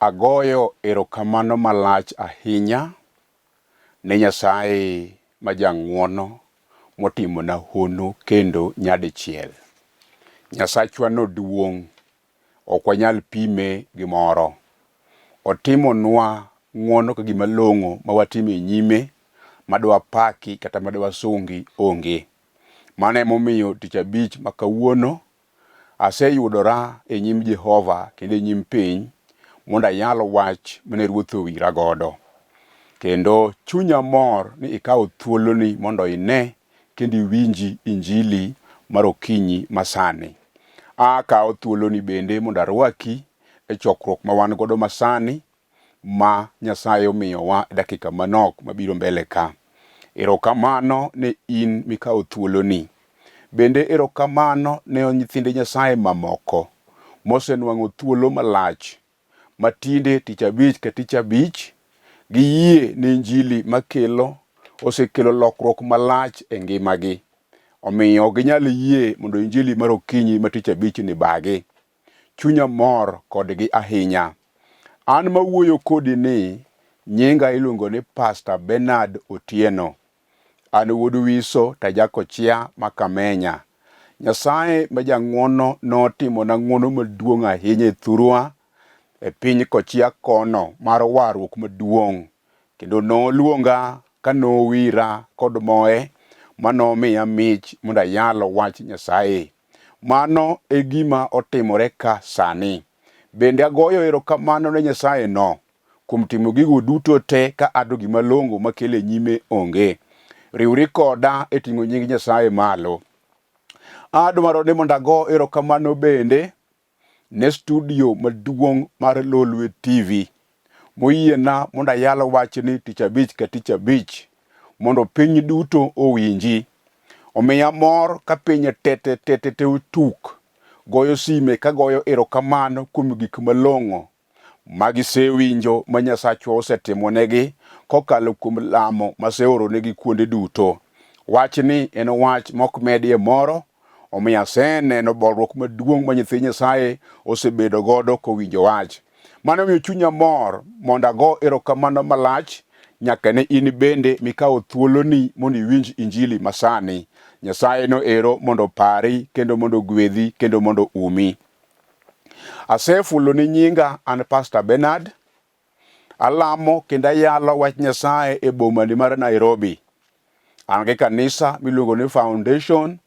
Agoyo erokamano malach ahinya ne Nyasaye ma jang'wono motimona hono kendo nyadichiel. Nyasachwano duong', ok wanyal pime gi moro. Otimonwa ng'wono ka gima long'o ma watimo e nyime ma dwapaki kata ma dwasungi onge. Mano emomiyo tich abich ma kawuono Aseyudora e nyim Jehova kendo e nyim piny mondo ayal wach mane Ruoth owira godo. Kendo chunya mor ni ikawo thuoloni mondo ine kendo iwinji injili mar okinyi masani. Akawo thuoloni bende mondo arwaki e chokruok ma wan godo masani ma Nyasaye omiyowa e dakika manok mabiro mbele ka. Erokamano ne in mikawo thuoloni. Bende erokamano ne nyithind Nyasaye mamoko mosenwang'o thuolo malach ma tinde tich abich ka tich abich giyie ni injili makelo osekelo lokruok malach e ngimagi. Omiyo ok ginyal yie mondo injili mar okinyi ma tich abich ni bagi. Chunya mor kodgi ahinya. An mawuoyo kodi ni, nyinga iluongo ni Pastor Bernard Otieno. An wuod Wiso Tajakochia ma Kamenya. Nyasaye ma jang'wono notimona ng'wono maduong' ahinya e thurwa e piny Kochia kono mar warruok maduong'. Kendo noluonga ka nowira kod moe ma nomiya mich mondo ayal wach Nyasaye. Mano e gima otimore ka sani. Bende agoyo erokamano ne Nyasaye no kuom timo gigo duto te ka ado gima long'o makele nyime onge. Riwri koda e ting'o nying Nyasaye malo. Adwaro ni mondo ago erokamano bende ne studio maduong' mar Lolwe TV moyiena mondo ayal wachni tich abich ka tich abich mondo piny duto owinji. Omiya mor ka piny tete tete te otuk goyo sime ka goyo erokamano kuom gik malong'o ma gisewinjo ma Nyasachwa osetimonegi kokalo kuom lamo maseoronegi kuonde duto. Wachni en wach mok medie moro, omiyo aseneno bolruok maduong' ma nyithi Nyasaye osebedo godo kowinjo wach. Mano omiyo chunya mor mondo ago erokamano malach nyaka ne in bende mikawo thuoloni mondo iwinj injili masani. Nyasaye no ero mondo opari kendo mondo ogwedhi kendo mondo umi. Asefulo ni nyinga an Pastor Bernard. Alamo kendo ayalo wach Nyasaye e bomani mar Nairobi. An gi kanisa miluongo ni Foundation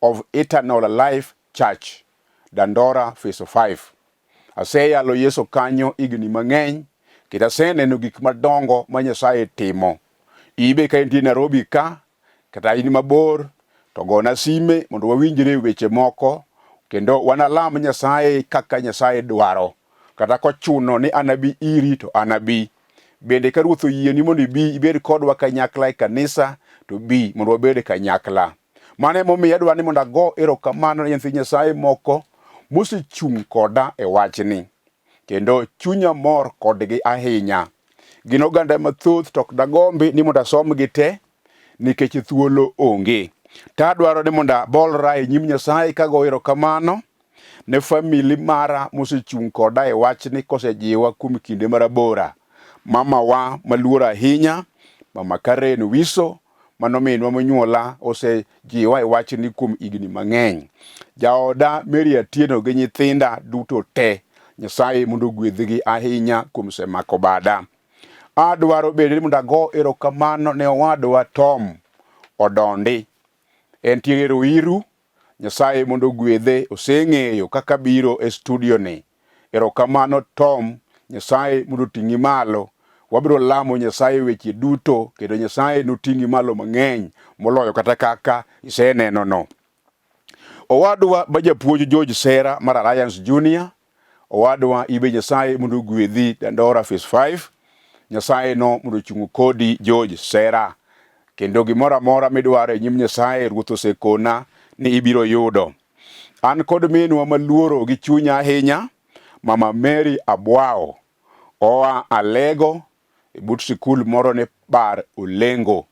of Eternal Life Church, Dandora Phase 5. Aseyalo Yesu kanyo higni mang'eny kendo aseneno gik madongo ma Nyasaye timo. Ibe ka intie Nairobi ka kata in mabor to gona sime mondo wawinjre e weche moko kendo wanalam Nyasaye kaka Nyasaye dwaro. Kata kochuno ni anabi iri to anabi. Bende ka Ruoth oyieni mondo ibi ibed kodwa kanyakla e kanisa to bi mondo wabed e kanyakla. Mano emomiyo adwa ni mondo ago erokamano ne nyithi Nyasaye moko mosechung' koda e wachni. Kendo chunya mor kodgi ahinya. Gin oganda mathoth to ok dagombi ni mondo asomgi te nikech thuolo onge. To adwaro ni mondo abolra e nyim Nyasaye kago erokamano ne famili mara mosechung' koda e wachni kosejiwa kuom kinde marabora. Mamawa maluor ahinya, Mama Karen Wiso, mano minwa monyuola osejiwa e wachni kuom higni mang'eny. Jaoda Mary Atieno gi nyithinda duto te, Nyasaye mondo ogwedhgi ahinya kuom semako bada. Adwaro bende ni mondo ago erokamano ne owadwa Tom Odondi. Entiere Ruiru, Nyasaye mondo ogwedhe, oseng'eyo kaka biro e studio ni. Erokamano Tom, Nyasaye mondo oting'i malo. Wabiro lamo Nyasaye weche duto kendo Nyasaye noting'i malo mang'eny moloyo kata kaka isenenono. Owadwa ma japuonj George Sera mar Alliance Junior, owadwa ibe Nyasaye mondo ogwedhi Dandora Phase 5. Nyasaye no mondo ochung' kodi George Sera. Kendo gimoro amora midwaro e nyim Nyasaye, Ruoth osekona ni ibiro yudo. An kod minwa maluoro gi chunya ahinya, Mama Mary Abwao, oa Alego e but sikul moro ni Bar Olengo.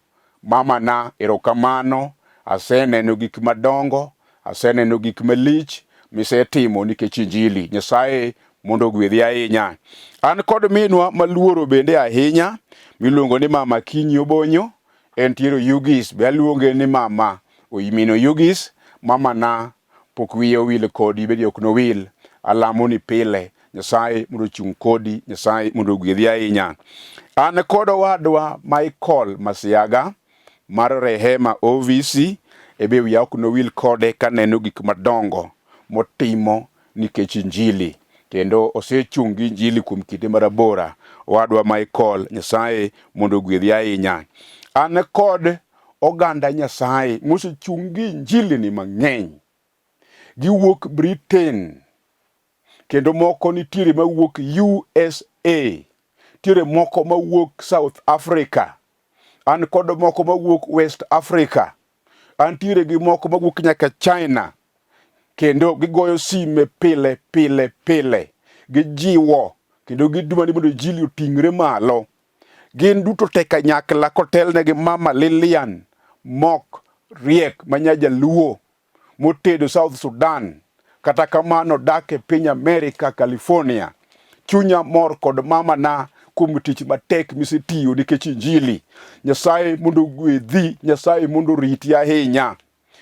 Mama na erokamano, aseneno gik madongo, aseneno gik malich misetimo nikech Injili. Nyasaye mondo ogwedhi ahinya. An kod minwa maluoro bende ahinya miluongo ni Mama Kinyi Obonyo, entiere Oyugis, be aluonge ni Mama min Oyugis, mama na pok wiye owil kodi bende ok nowil. Alamoni pile, Nyasaye mondo ochung' kodi, Nyasaye mondo ogwedhi ahinya. An kod owadwa Michael Masiaga mar Rehema OVC, ebe wiya ok nowil kode kaneno gik madongo motimo nikech Injili kendo osechung' gi Injili kuom kinde marabora. Owadwa Michael, Nyasaye mondo ogwedhi ahinya. An kod oganda Nyasaye mosechung' gi Injili ni mang'eny. Giwuok Britain kendo moko nitiere mawuok USA, nitiere moko mawuok South Africa, an kod moko mawuok West Africa, antiere gi moko mawuok nyaka China, kendo gigoyo sime pile pile pile, gijiwo kendo gidwa ni mondo injili oting're malo. Gin duto te kanyakla kotelnegi Mama Lilian Mok Riek ma nya Jaluo motedo South Sudan, kata kamano dak e piny Amerika, California. Chunya mor kod mama na kuom tich matek misetiyo nikech injili. Nyasaye mondo ogwedhi, Nyasaye mondo oriti ahinya.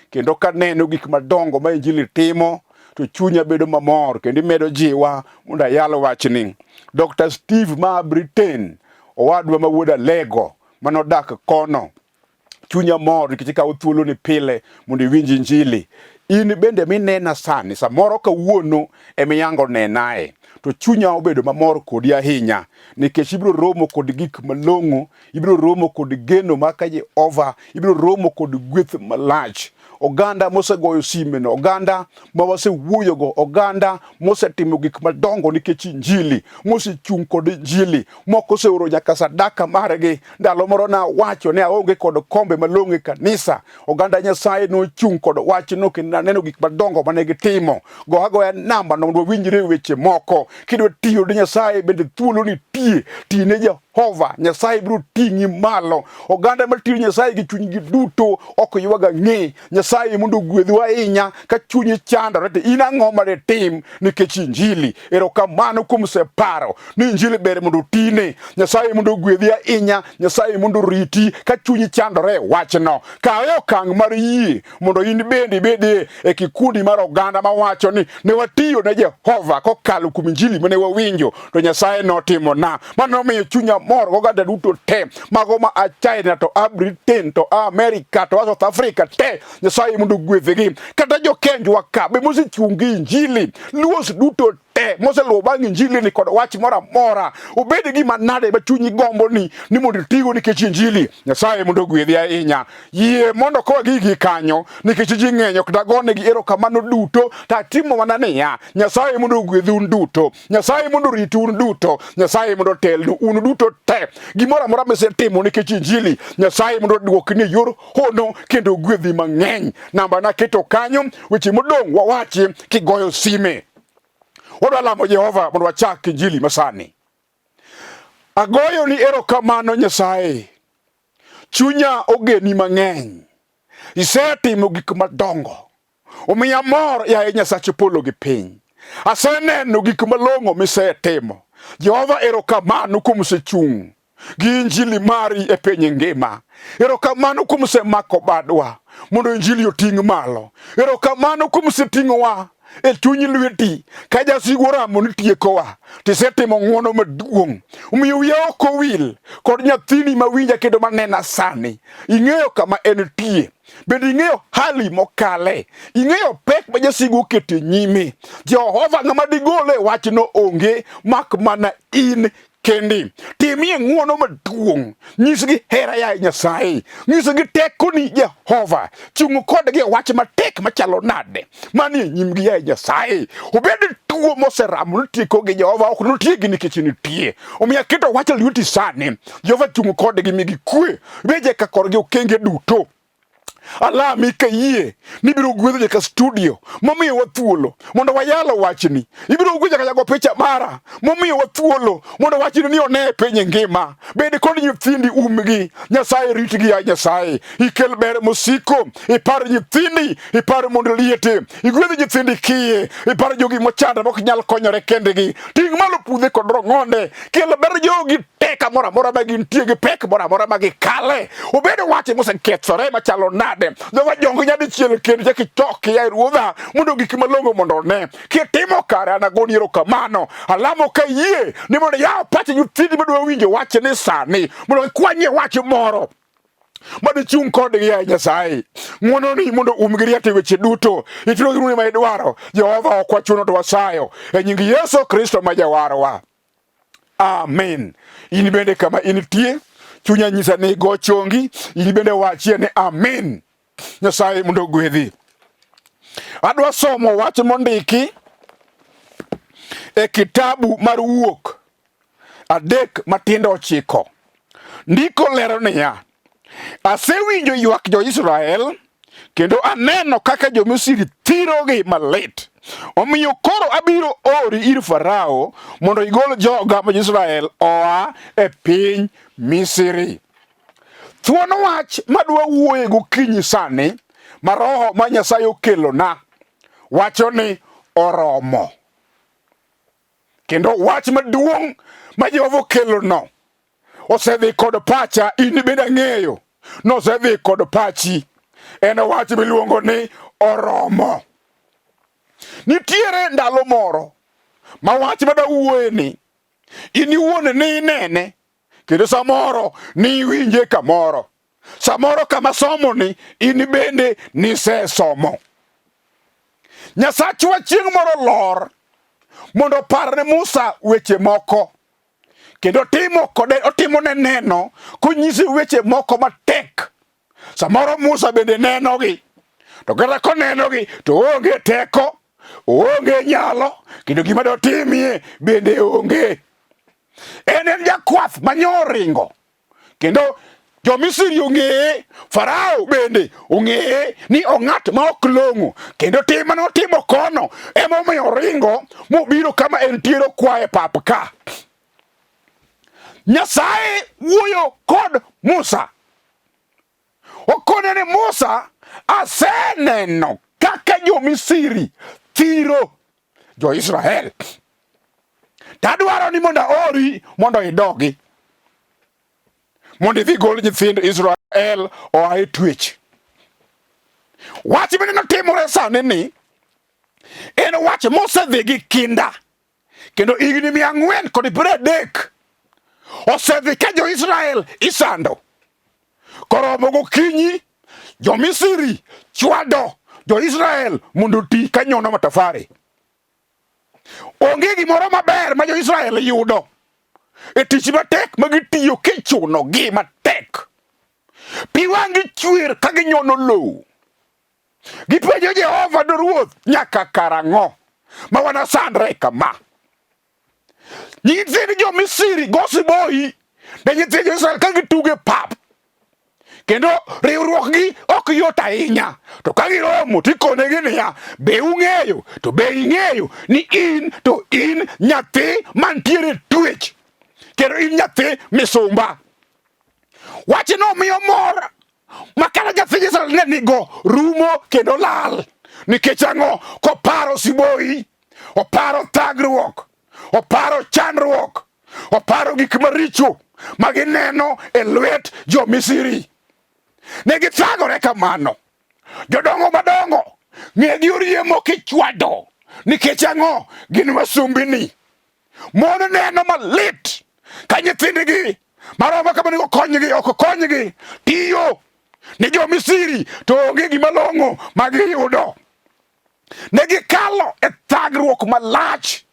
Kendo kaneno gik madongo ma injili timo, to chunya bedo mamor kendo imedo jiwa mondo ayal wachni. Dr. Steve ma Britain, owadwa ma wuod Alego manodak kono, chunya mor nikech ikawo thuoloni pile mondo iwinj injili. In bende minena sani, samoro kawuono emiyango nenae, to chunya obedo mamor kodi ahinya nikech ibiro romo kod gik malong'o, ibiro romo kod geno mar ka Jehova, ibiro romo kod gweth malach. Oganda mosegoyo simeno, oganda ma wasewuoyogo, oganda mosetimo gik madongo nikech injili, mosechung' kod injili, moko oseoro nyaka sadaka margi. Ndalo moro nawacho ni aonge kod kombe malong'o e kanisa. Oganda Nyasaye nochung' kod wachno kendo naneno gik madongo mane gitimo. Go agoya namba no mondo wawinjre weche moko. Kidwa tiyo ne Nyasaye bende thuolo nitie. Tine Jehova, Nyasaye biro ting'i malo. Oganda matiyo Nyasaye gi chunygi duto ok ywag ang'e. Nyasaye mondo ogwedhu ahinya ka chunyi chandore to in ang'o ma ditim nikech injili. Erokamano kuom separo ni injili ber mondo otine. Nyasaye mondo ogwedhi ahinya, Nyasaye mondo oriti ka chunyi chandore e wachno. Kawe okang' mar yie mondo in bende ibedie e kikundi mar oganda mawacho ni ne watiyo ne Jehova kokalo kuom injili mane wawinjo to Nyasaye notimona. Mano nomiyo chunya mor goganda duto te, mago ma a China to a Britain to a America to a South Africa te, Nyasaye mondo ogwedhgi. Kata jokenjwa ka be mosechung' gi injili, Luos duto te moseluwo bang' injili ni kod wach moro amora, obed gima nade ma chunyi gombo ni ni mondo itigo nikech injili, Nyasaye mondo ogwedhi ahinya. Yie mondo kowa gigi kanyo nikech ji ng'eny ok dagonegi erokamano duto, to atimo mana niya, Nyasaye mondo ogwedhi un duto, Nyasaye mondo oriti un duto, Nyasaye mondo otelnu un duto te. Gimoro amora misetimo nikech injili, Nyasaye mondo oduokni e yor hono kendo ogwedhi mang'eny. Namba naketo kanyo, weche modong' wawachi kigoyo sime. Wadwa lamo Jehova mondo wachak injili masani. Agoyo ni erokamano Nyasaye. Chunya ogeni mang'eny. Isetimo gik madongo. Omiya mor, yaye Nyasach polo gi piny. Aseneno gik malong'o misetimo. Jehova, erokamano kuom sechung' gi injili mari e piny ngima. Erokamano kuom semako badwa mondo injili oting' malo. Erokamano kuom seting'owa e chuny lweti ka jasigu oramo ni tiekowa tisetimo ng'wono maduong'. Omiyo wiya ok owil kod nyathini mawinja kendo manena sani. Ing'eyo kama entie. Bende ing'eyo hali mokale, ing'eyo pek ma jasigu oketo e nyime. Jehova ng'ama digole wachno onge mak mana in kendi. Timie ng'wono maduong', nyisgi hera yaye Nyasaye, nyisgi tekoni Jehova. Chung' kodgi e wach matek machalo nade manie nyimgi yaye Nyasaye. Obed tuo moseramo notiekogi Jehova, ok notiegi nikech nitie. Omiyo aketo wach e lweti sani. Jehova chung' kodgi migi kwe, weje ka korgi okenge duto. Alami kayie ni ibiro gwedho nyaka studio momiyowa thuolo mondo wayalo wachni. Ibiro gwedho nyaka jago picha mara momiyowa thuolo mondo wachni ni one e piny ngima. Bed kod nyithindi umgi. Nyasaye ritgi ya Nyasaye. Ikel ber mosiko. Ipar nyithindi, ipar mondo liete. Igwedh nyithindi kiye. Ipar jogi mochando mok nyal konyore kendgi. Ting' malo pudhe kod rong'onde. Kel ber jogi te kamoro amora ma gintie gi pek moro amora ma gikale. Obedo wach mosekethore machalo nade. Jowa jong nyadichiel kendo chak ichoki ya Ruodha mondo gik malong'o mondo one. Kitimo kare an agoni erokamano. Alamo ka yie ni mondo yaw pach nyithindi madwa winjo wachni sani mondo gikwanyie wach moro mad ichung' kodgi yaye Nyasaye. Ng'wononi mondo umgi riat e weche duto. Itiro gi ma idwaro. Jehova ok wachuno to wasayo. E nying Yesu Kristo ma jawarwa. Amen. In bende kama intie, chunya nyisa ni go chongi, in bende wachie ni amen. Nyasaye mondo ogwedhi. Adwa somo wach mondiki e kitabu mar Wuok 3:9. Ndiko lero niya, asewinjo ywak jo-Israel kendo aneno kaka jo-Misri thirogi malit. Omiyo koro abiro ori ir Farao mondo igol joga ma jo-Israel oa e piny Misri. Thuon wach madwa wuoye gokinyi sani ma Roho ma Nyasaye okelona wacho ni oromo. Kendo wach maduong' ma Jehova okelono osedhi kod pacha, in bende ang'eyo nosedhi kod pachi. En wach miluongo ni oromo. Nitiere ndalo moro ma wach madawuoye ni in iwuon ni inene kendo samoro ni iwinje kamoro, samoro kama somoni in bende nisesomo. Nyasachwa chieng' moro lor mondo opar ne Musa weche moko kendo timo kode otimo ne neno konyise weche moko matek. Samoro Musa bende nenogi, to kata konenogi to onge teko, oonge nyalo, kendo gima dotimie bende onge. En en jakwath manyo oringo, kendo Jo-Misri ong'eye, Farao bende ong'eye ni ong'at ma ok long'o, kendo tim mane otimo kono emomiyo oringo mobiro kama entiere okwaye pap ka. Nyasaye wuoyo kod Musa. Okone ni Musa, aseneno kaka jo-Misri thiro jo-Israel. Tadwaro ni mondo aori mondo idogi, mondo idhi gol nyithind Israel oa e twech. Wach mineno timore sani ni en wach mosedhi gi kinda kendo higni 430 osedhi ka jo-Israel isando. Koromo gokinyi jo-Misri chwado jo-Israel mondo oti ka nyono matafari. Onge gimoro maber ma jo-Israel yudo e tich matek ma gitiyo kichunogi matek. Pi wang'gi chwer ka ginyono lowo. Gipenjo Jehova do Ruoth, nyaka karang'o ma wanasandre kama? Nyithind jo-Misri go siboi ne nyithind jo-Israel ka gitugo e pap, kendo riwruokgi ok yot ahinya. To ka giromo to ikonegi niya, be ung'eyo to be ing'eyo ni in to in nyathi mantiere e twech, kendo in nyathi misumba. Wachno miyo mor ma kata nyathi Israel ne nigo rumo kendo lal. Nikech ang'o? Koparo siboi, oparo thagruok, oparo chandruok, oparo gik maricho ma gineno e lwet jo-Misri. Ne githagore kamano. Jodongo madongo ng'egi oriemo kichwado. Nikech ang'o? Gin wasumbini. Mon neno malit ka nyithindgi maromo kama onego konygi ok konygi tiyo ne jo-Misri to onge gima long'o ma giyudo. Ne gikalo e thagruok malach.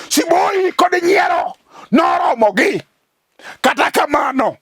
Siboi kod nyiero noromogi. Kata kamano,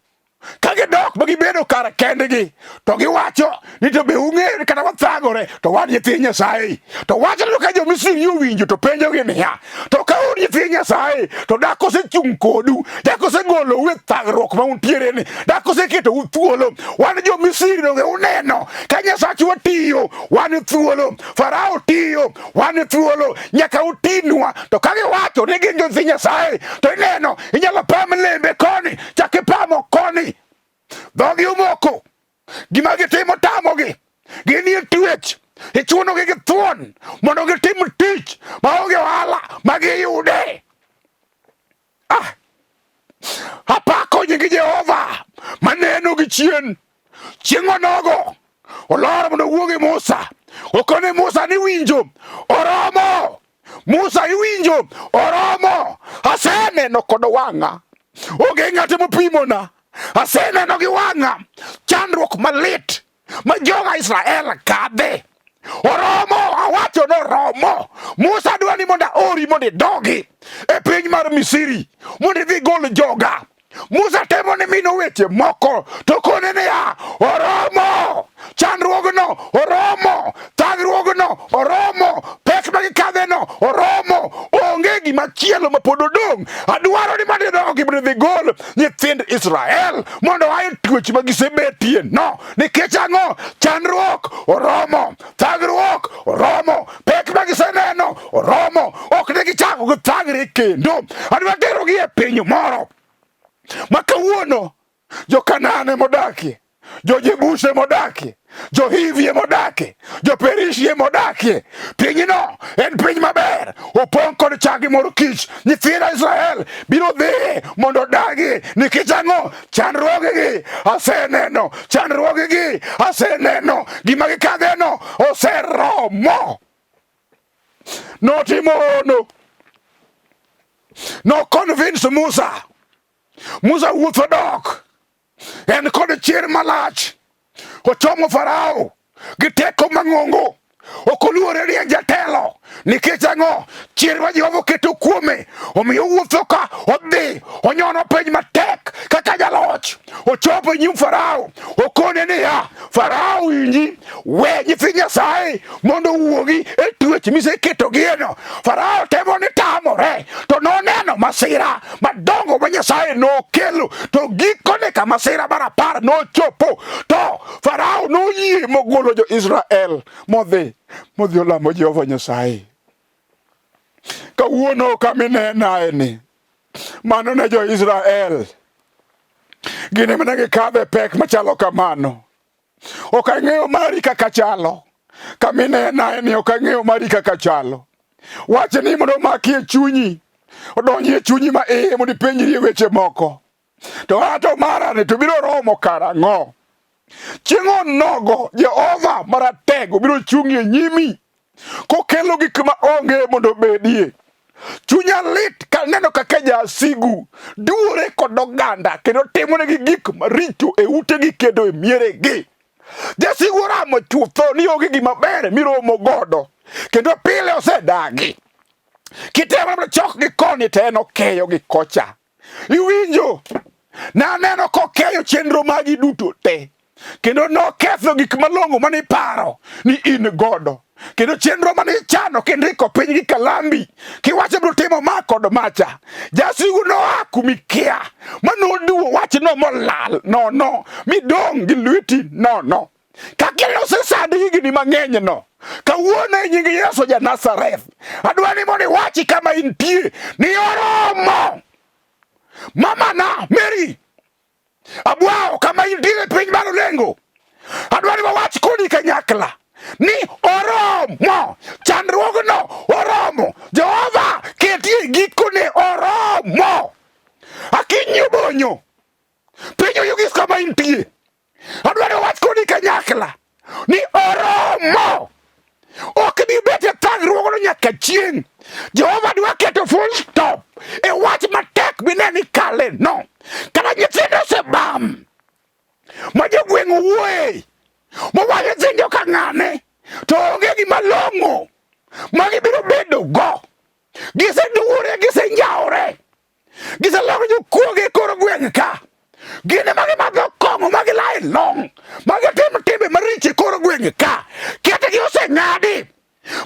Ka gidok ma gibedo kar kendgi to giwacho ni to be ung'eyo ni kata wathagore to wan nyithind Nyasaye. To wachno ka jo-Misri owinjo to penjogi niya, to ka un nyithind Nyasaye to dak osechung' kodu, dak osegolou e thagruok ma untiere ni, dak oseketou thuolo. Wan jo-Misri donge uneno ka Nyasachwa tiyo, wan thuolo, Farao tiyo, wan thuolo, nyaka utinwa. To ka giwacho ni gin nyithind Nyasaye to ineno inyalo pam lembe koni chak ipamo koni, dhogi omoko, gima gitimo tamogi, ginie twech, ichunogi gi thuon mondo gitim tich maonge ohala ma giyude. Ah, apako nying Jehova maneno gi chien. Chieng' onogo olor mondo owuo gi Musa. Okone Musa ni winjo oromo. Musa iwinjo oromo. Aseneno kod wang'a. Onge ng'at mopimona. Aseneno gi wang'a chandruok malit ma joga Israel kadhe. Oromo, awacho ni oromo. Musa dwa ni mondo aori mondo idogi e piny mar Misri mondo idhi gol joga. Musa temo ni mino weche moko to kone niya, oromo, chandruogno oromo, thagruogno oromo, pek ma gikadheno oromo, onge gima chielo ma pod odong'. Adwaro ni mondo idogi mondo idhi gol nyithind Israel mondo oa e twech ma gisebetie no. Nikech ang'o? Chandruok oromo, thagruok oromo, pek ma giseneno oromo, ok ne gichako githagre kendo. Adwa terogi e piny moro ma kawuono jo-Kanaan emodakie, jo-Jebus emodakie, jo-Hivi emodakie, jo-Perisi emodakie. Pinyno en piny maber, opong' kod chak gi mor kich. Nyithinda Israel biro dhi mondo odagi. Nikech ang'o? Chandruogegi aseneno, chandruogegi aseneno, gima gikadheno oseromo. Notimo hono, no convince Musa. Musa wuotho dok, en kod chir malach, ochomo Farao gi teko mang'ongo, ok oluore ni en jatelo. Nikech ang'o? Chir ma Jehova oketo kuome omiyo owuotho ka odhi onyono piny matek kaka jaloch. Ochopo e nyim Farao, okone niya, Farao winji, we nyithi Nyasaye mondo owuogi e twech miseketogieno. Farao temo ni tamore, to noneno masira madongo ma Nyasaye nokelo, to gikone ka masira mar apar nochopo, to Farao noyie mogolo jo-Israel modhi olamo Jehova Nyasaye. Kawuono kama inenae ni, mano ne jo-Israel. Gin ema ne gikadho e pek machalo kamano. Ok ang'eyo mari kaka chalo. Kama inenae ni ok ang'eyo mari kaka chalo. Wach ni mondo omaki e chunyi, odonji e chunyi ma iye mondo ipenjri e weche moko. To ato mara ni to biro romo karang'o? Chieng' onogo Jehova Maratego biro chung' e nyimi kokelo gik ma onge mondo obedie. Chunya lit kaneno kaka jasigu duore kod oganda kendo timonegi gik maricho e utegi kendo e mieregi. Jasigu oramo chutho ni onge gima ber miromo godo kendo pile osedagi. Kitemo mondo chokgi koni to en okeyo gi kocha. Iwinjo? Naneno kokeyo chenro magi duto te kendo noketho gik malong'o mane iparo ni in godo kendo chenro mane ichano kindiko piny gi kalambi kiwacho biro timo ma kod macha jasigu noa kumikia ma noduwo wachno molal nono midong' gi lweti nono kaka nosesandi higni mang'eny no kawuono e nying Yesu ja Nazareth adwa ni mondo iwachi kama intie ni oromo mamana Mary Abwawo kama intie e piny mar Olengo adwa ni wawach kodi kanyakla ni oromo chandruogno oromo Jehova ketie gikone oromo akinyi obonyo piny oyugis kama intie Adwaro wach kodi kanyakla ni oromo. Ok bi bet e thagruogno nyaka chieng'. Jehova dwa keto full stop e wach matek mine ni kale no. Kata nyithindo osebam ma jogweng' owuoye mowacho nyithindo ka ng'ane to onge gima long'o ma gibiro bedo go. Giseduwore, gisenjawore, giseloko jokuoge e kor gweng' ka. Gin ema gimadho day long ma gitim timbe maricho e kor gwenge ka ketgi oseng'adi.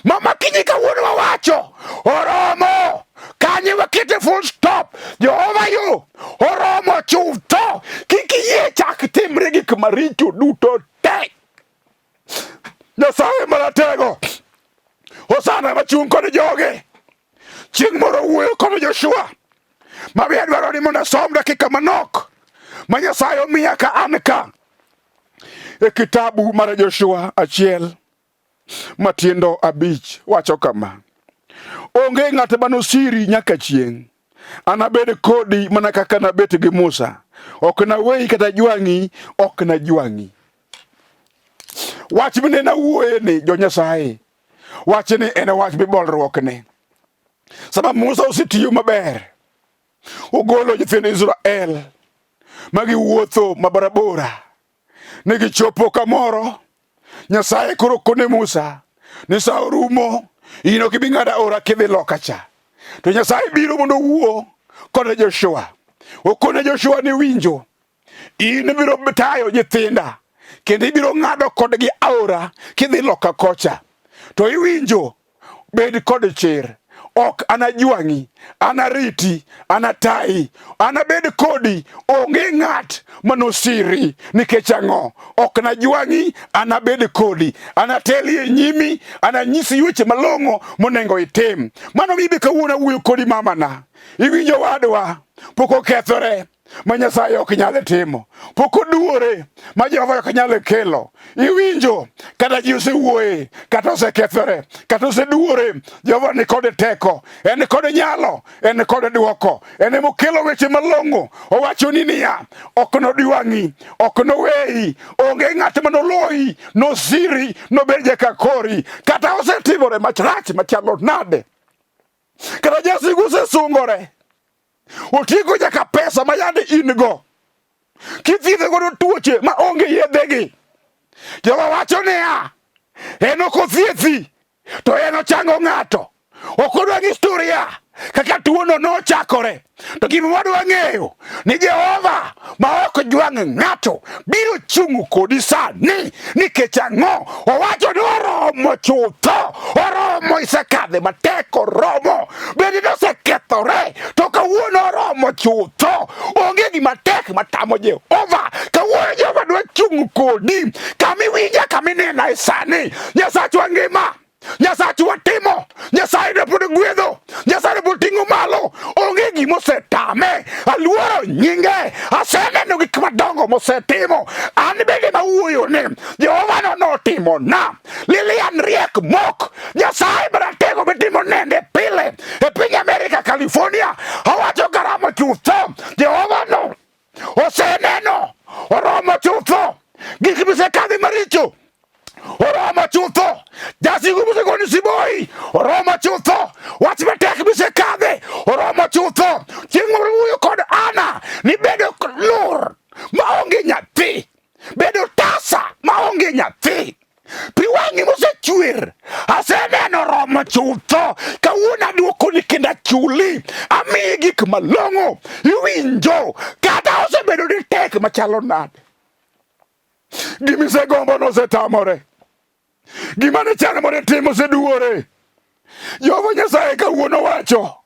Mama kinyi kawuono wawacho oromo kanye wakete full stop. Jehova yo oromo chutho, kik iyie chak timre gik maricho duto te. Nyasaye maratego Hosana machung' kod joge chieng' moro wuoyo kod Joshua ma be adwaro ni mondo asom dakika manok ma Nyasaye omiya ka an ka e kitabu mar Joshua achiel matindo abich wacho kama: onge ng'at ma nosiri nyaka chieng'. Anabed kodi mana kaka nabet gi Musa. Ok naweyi kata jwang'i, ok najwang'i. Wach minena wuoye ni jo Nyasaye, wachni en wach mibolruokne. Sama Musa osetiyo maber, ogolo nyithind Israel ma giwuotho mabarabora, ne gichopo kamoro, Nyasaye koro kone Musa ni sa orumo, in ok ibi ng'ado aora kidhi loka cha. To Nyasaye biro mondo owuo kod Joshua. Okone Joshua ni winjo, in ibiro tayo nyithinda kendo ibiro ng'ado kodgi aora kidhi loka kocha. To iwinjo, bed kod chir, ok anajwang'i, anariti, anatayi, anabed kodi, onge ng'at manosiri. Nikech ang'o? Ok najwang'i, anabed kodi, anateli e nyimi, ananyisi weche malong'o monego itim. Mano mibe kawuono awuoyo kodi mamana. Iwinjo wadwa, pok okethore ma Nyasaye ok nyal timo, pok oduore ma Jehova ok nyal kelo. Iwinjo kata ji osewuoye, kata osekethore, kata oseduore, Jehova ni kod teko, en kod nyalo, en kod dwoko, en emokelo weche malong'o. Owacho ni niya, ok nodwang'i, ok noweyi, onge ng'at ma noloyi, nosiri, nobed jaka kori. Kata osetimore machrach machalo nade, kata jasigu osesungore, otieko nyaka pesa ma yande in go kithiedhe godo tuoche ma onge yedhegi. Jehova wacho niya, en ok othiethi to en ochango ng'ato. Ok odwa historia kaka tuono nochakore, to gima wadwa ng'eyo ni Jehova ma ok jwang' ng'ato biro chung' kodi sani. Nikech ang'o? Owacho ni oromo chutho, oromo, isekadhe matek, oromo. Bende nosekethore, to kawuono oromo chutho. Onge gima tek matamo Jehova. Kawuono Jehova dwa chung' kodi kama iwinja, kama inena e sani. Nyasachwa ngima. Nyasachwa timo, Nyasaye ne pod gwedho, Nyasaye ne pod ting'o malo, onge gima osetame. Aluoro nyinge, aseneno gik madongo mosetimo. An bende mawuoyo ni Jehova no notimo na. Lilian Riek Mok, Nyasaye maratego mitimo nende pile e piny Amerika, California. Awacho garama chutho, Jehova no oseneno, oromo chutho gik misekadhe maricho oromo chutho. Jasigu mosegoni siboi oromo chutho. Wach matek misekadhe oromo chutho. Chieng' moro wuoyo kod Ana ni bedo lur maonge nyathi, bedo tasa maonge nyathi. Pi wang'i mosechwer aseneno oromo chutho. Kawuono aduokoni kendo achuli, amiyi gik malong'o iwinjo, kata osebedo ni tek machalo nade. Gima isegombo nosetamore, gima ne chano mondo itim oseduwore. Jehova Nyasaye kawuono wacho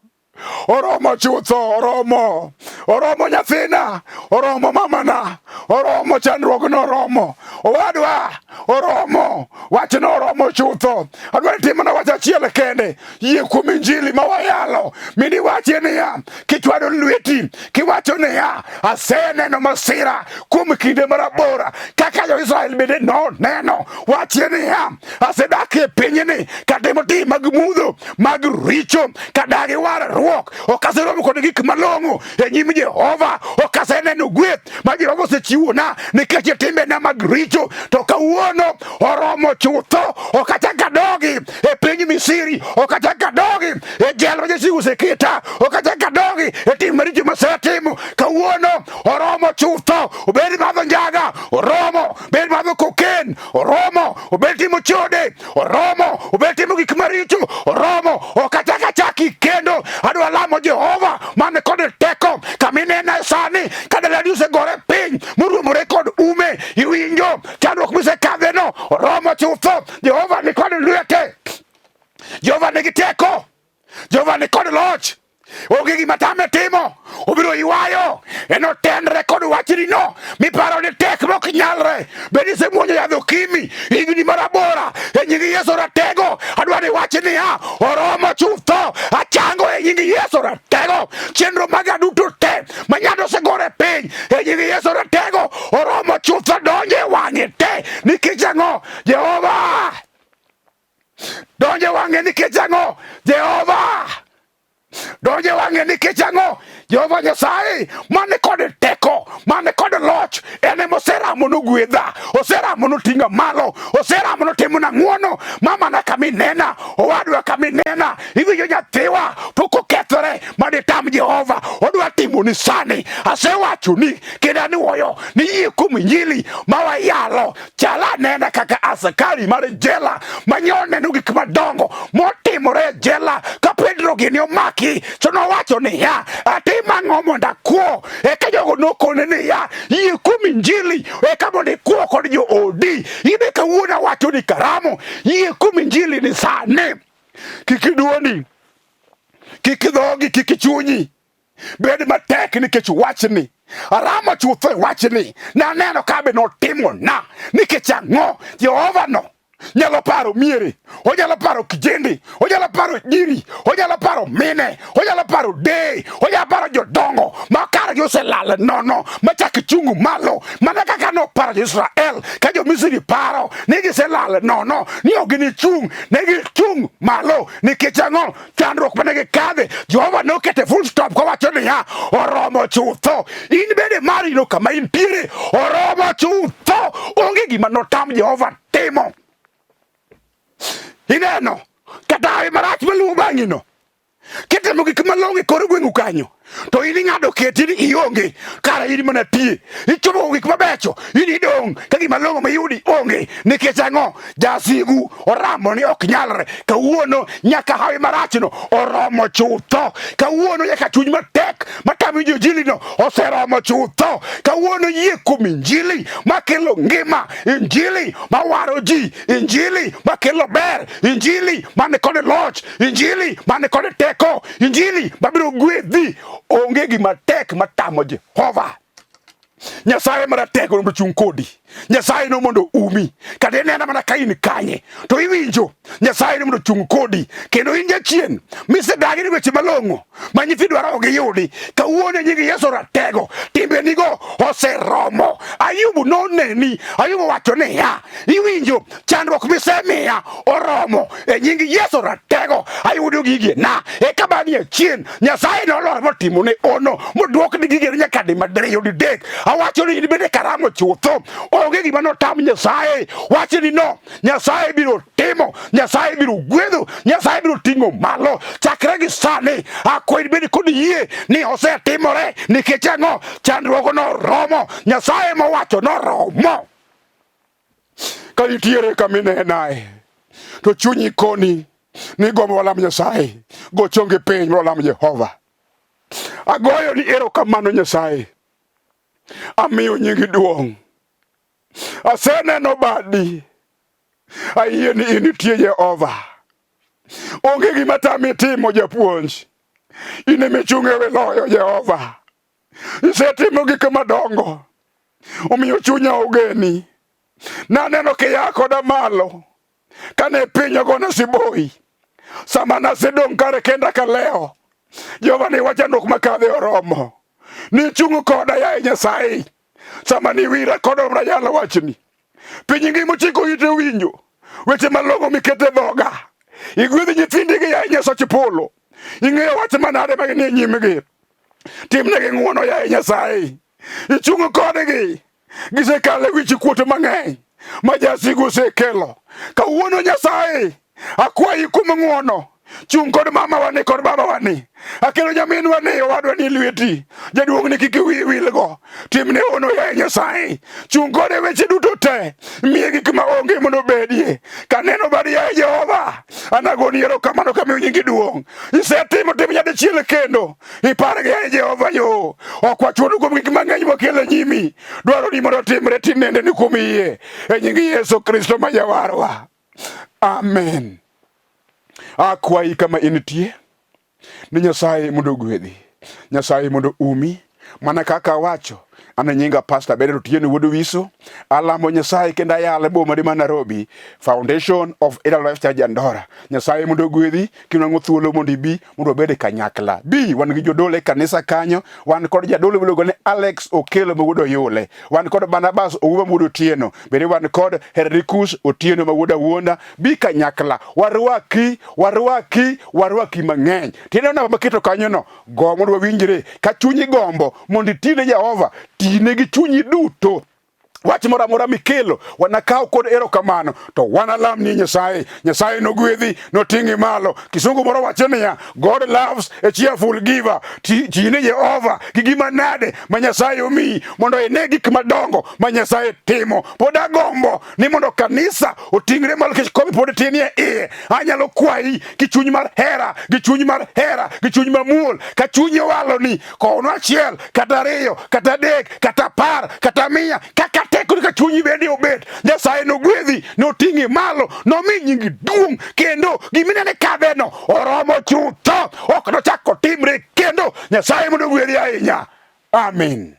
oromo chutho, oromo, oromo nyathina, oromo mamana, oromo chandruogno, oromo owadwa, oromo wachno, oromo chutho. Adwa ni timna wach achiel kende, yie kuom injili ma wayalo, mi niwachie niya, kichwado lweti kiwacho niya, aseneno masira kuom kinde marabora kaka jo-Israel bende noneno. Wachie niya, asedak e pinyni katimo tim mag mudho mag richo, kadagi warruok, ok aseromo kod gik malong'o e nyim Jehova, ok aseneno gweth ma Jehova osechiwona nikech timbena mag richo. To kawuono oromo chutho, ok achak adogi e piny Misri, ok achak adogi e jela ma jasigu oseketa, ok achak adogi e tim maricho masetimo. Kawuono oromo chutho, obed madho njaga, oromo, obed madho koken, oromo, obed timo chode, oromo, obed timo gik maricho, oromo. Ok achak achaki kendo, adwa lamo Jehova man kod teko. Kama inena sani, ka dalani osegore piny moruomore kod ume, Ratego enotenre kod wachnino miparo ni tek mok nyalre. Bed isemuonyo yadh okimi higni marabora e nying Yesu Ratego, adwa ni wach niya, oromo chutho, achango e nying Yesu Ratego. Chenro maga duto te ma nyando osegore piny e nying Yesu Ratego, oromo chutho, donjo e wang'e te. Nikech ang'o? Jehova donjo e wang'e nikech ang'o? Jehova donjo e wang'e nikech ang'o? Jehova Nyasaye mane kod teko, mane kod loch, en ema oseramo nogwedha, oseramo noting'a malo, oseramo notimona ng'wono, mamana kama inena, owadwa kama inena, iwinjo nyathiwa pok okethore maditam Jehova, odwa timoni sani. Asewachoni kendo aniwoyo ni yie kuom Injili ma wayalo Chal anena kaka askari mar jela ma nyo neno gik madongo motimore e jela ka Pedro gini omaki to nowacho niya, atim ang'o mondo akwo? Eka jogo nokone niya, yie kuom Injili eka mondo ikwo kod joodi. In kawuono awacho ni karamo, yie kuom Injili ni sani. Kik iduoni, kik dhogi, kik chunyi bed matek nikech wachni. Aramo chutho e wachni. Naneno ka be notimona. Nikech ang'o? Jehova no nyalo paro miere, onyalo paro kijende, onyalo paro nyiri, onyalo paro mine, onyalo paro deye, onyalo paro jodongo ma kargi oselal nono machak chung' malo, mana kaka noparo jo-Israel ka jo-Misri paro ni giselal nono ni ok ginichung', ne gichung' malo. Nikech ang'o? Chandruok mane gikadhe, Jehova nokete full stop kowacho niya, oromo chutho. In bende marino kama intiere, oromo chutho. Onge gima notam Jehova timo. Ineno kata hawi marach maluwo bang'ino, kitimo gik malong'o e kor gweng'u kanyo, to in ing'ado keti ni ionge, kara in mana tie. Ichopo gik mabecho, in idong' ka gima long'o miyudi onge. Nikech ang'o? Jasigu oramo ni ok nyalre. Kawuono nyaka hawi marachno oromo chutho. Kawuono nyaka chuny matek matamo winjo injilino oseromo chutho. Kawuono yie kuom injili makelo ngima, injili mawaro ji, injili makelo ber, injili man kod loch, injili man kod teko, injili mabiro gwedhi. Onge gima tek matamo Jehova. Nyasaye maratego mondo ochung' kodi. Nyasaye no mondo umi. Kata inena mana ka in kanye, to iwinjo Nyasaye no mondo ochung' kodi. Kendo in jachien misedagi ni weche malong'o ma nyithi dwaro ok giyudi. Kawuono e nying Yesu ratego, timbenigo oseromo. Ayubu noneni, Ayubu wacho niya, iwinjo chandruok misemiya oromo e nying Yesu ratego, ayudo gigena. Eka bang'e achien Nyasaye nolor motimo ne ono moduokni gigene nyaka di madiriyo didek. Awacho ni in bende karamo chutho, onge gima notam Nyasaye. Wachni no Nyasaye biro timo, Nyasaye biro gwedho, Nyasaye biro ting'o malo. Chakre gi sani akwa in bende kod yie ni osetimore. Nikech ang'o? Chandruogo noromo, Nyasaye mowacho noromo. Ka nitiere kama inenae to chunyi koni ni gombo walam Nyasaye, go chongi piny mondo walam Jehova. Agoyo ni erokamano Nyasaye, amiyo nyingi duong'. Aseneno badi, ayie ni in nitie Jehova. Onge gima tami timo japuonj, in ema ichung' e wi loyo Jehova. Isetimo gik madongo, omiyo chunya ogeni. Naneno kiya koda malo kane piny ogona siboi, sama nasedong' kare kenda kalewo. Jehova ni wachandruok makadhe oromo. Nichung' koda yaye Nyasaye, sama niwira kod rayalo wachni. Piny ngima ochiko ite winjo weche malong'o miketo e dhoga. Igwedh nyithindi gi yaye Nyasach polo. Ing'eyo wach manade ma nie nyimgi. Timnegi ng'wono yaye Nyasaye. Ichung' kodgi. Gisekalo e wich kuot mang'eny ma jasigu osekelo. Kawuono Nyasaye, akwayi kuom ng'wono. Chung' kod mamawa ni kod babawa ni. Akelo nyaminwa ni owadwa ni lweti. Jaduong' ni kik wiyi wilgo. Timne hono yaye Nyasaye. Chung' kode weche duto te. Miye gik ma onge mondo obedie. Kaneno badi yaye Jehova, anagoni erokamano kamiyo nyingi duong'. Isetimo tim nyadichiel kendo. Ipargi yaye Jehova yo. Ok wachuno kuom gik mang'eny wakelo e nyimi. Dwaro ni mondo otimre tinende ni kuom yie. E nying Yesu Kristo ma Jawarwa. Amen. Akwayi kama intie ni Nyasaye mondo ogwedhi, Nyasaye mondo umi. Mana kaka awacho, an e nyinga Pastor Bernard Otieno Wuod Wiso, alamo Nyasaye kendo ayalo e boma ma Nairobi, Foundation of Eternal Life Church Andora. Nyasaye mondo ogwedhi, kinwang'o thuolo mondo ibi mondo wabed e kanyakla. Bi, wan gi jodolo e kanisa kanyo, wan kod jadolo miluongo ni Alex Okelo ma wuod Oyule, wan kod Barnabas Ouba ma wuod Otieno, bende wan kod Henricus Otieno ma wuod Awuonda. Bi kanyakla, warwaki, warwaki, warwaki mang'eny. Tiende namba maketo kanyono, go mondo wawinjre. Ka chunyi gombo mondo iti ne Jehova, tine gi chunyi duto. Wach moro amora mikelo wanakaw kod erokamano to wanalam ni Nyasaye. Nyasaye nogwedhi, noting'i malo. Kisungu moro wacho niya, God loves a cheerful giver. Ti ne Jehova gi gima nade ma Nyasaye omiyi mondo ine gik madongo ma Nyasaye timo. Pod agombo ni mondo kanisa oting're malo nikech kombe pod tin e iye. Anyalo kwayi gi chuny mar hera, gi chuny mar hera, gi chuny mamuol, ka chunyi owaloni, kownwa achiel, kata ariyo, kata adek, kata apar, kata mia, kaka tekoni ka chunyi bende obet. Nyasaye nogwedhi, noting'i malo, nomi nyingi duong', kendo giminene kadheno oromo chutho, ok nochak otimre kendo. Nyasaye mondo ogwedhi ahinya. Amin.